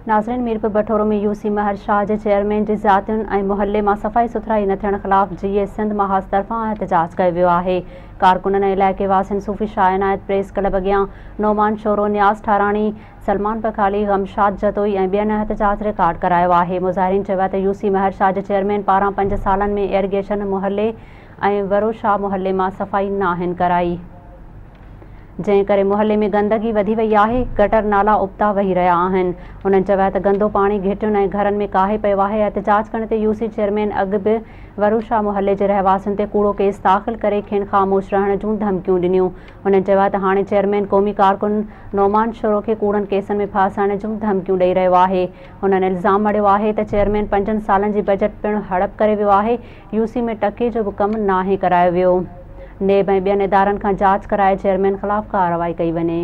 ناظرين ميرپور بٺورو ۾ يو سي مهر شاهه جي چيئرمين جي زيادتين ۽ محلي مان صفائي سٿرائي نه ٿيڻ خلاف جيئي سنڌ محاذ طرفان احتجاج ڪيو ويو آهي. ڪارڪنن ۽ علائقي واسين صوفي شاهه عنايت پريس ڪلب اڳيان نعمان شورو، نياز ٺاراڻي، سلمان بخالي، غمشاد جتوئي ۽ ٻين احتجاج رڪارڊ ڪرايو آهي. مظاهرين چيو ته يو سي مهر شاهه جي چيئرمين پاران پنج سالن ۾ ايريگيشن محلي ۽ ورو شاهه محلي مان صفائي ناهن ڪرائي. جنهن ڪري محلي ۾ گندگي وڌي وئي آهي، گٽر نالا ابتا وهي رهيا آهن. هنن چيو ته گندو پاڻي گهٽين ۽ گهرن ۾ ڪاهي پيو آهي، احتجاج ڪرڻ تي يوسي چيئرمين اڳ به وروشا محلي جي رهواسين تي ڪوڙو ڪيس داخل ڪري کين خاموش رهڻ جون ڌمڪيون ڏنيون. هنن چيو ته هاڻي چيئرمين قومي ڪارڪن نعمان شورو کي ڪوڙن ڪيسن ۾ ڦاسائڻ جون ڌمڪيون ڏئي رهيو آهي. هنن الزام مڙهيو آهي ته چيئرمين پنجن سالن جي بجيٽ پڻ هڙپ ڪري ويو آهي، يوسي ۾ ٽڪي جو به ڪم ناهي ڪرايو ويو. نيب ۽ ٻين ادارن کان جاچ ڪرائي چيئرمين خلاف ڪارروائي ڪئي وڃي.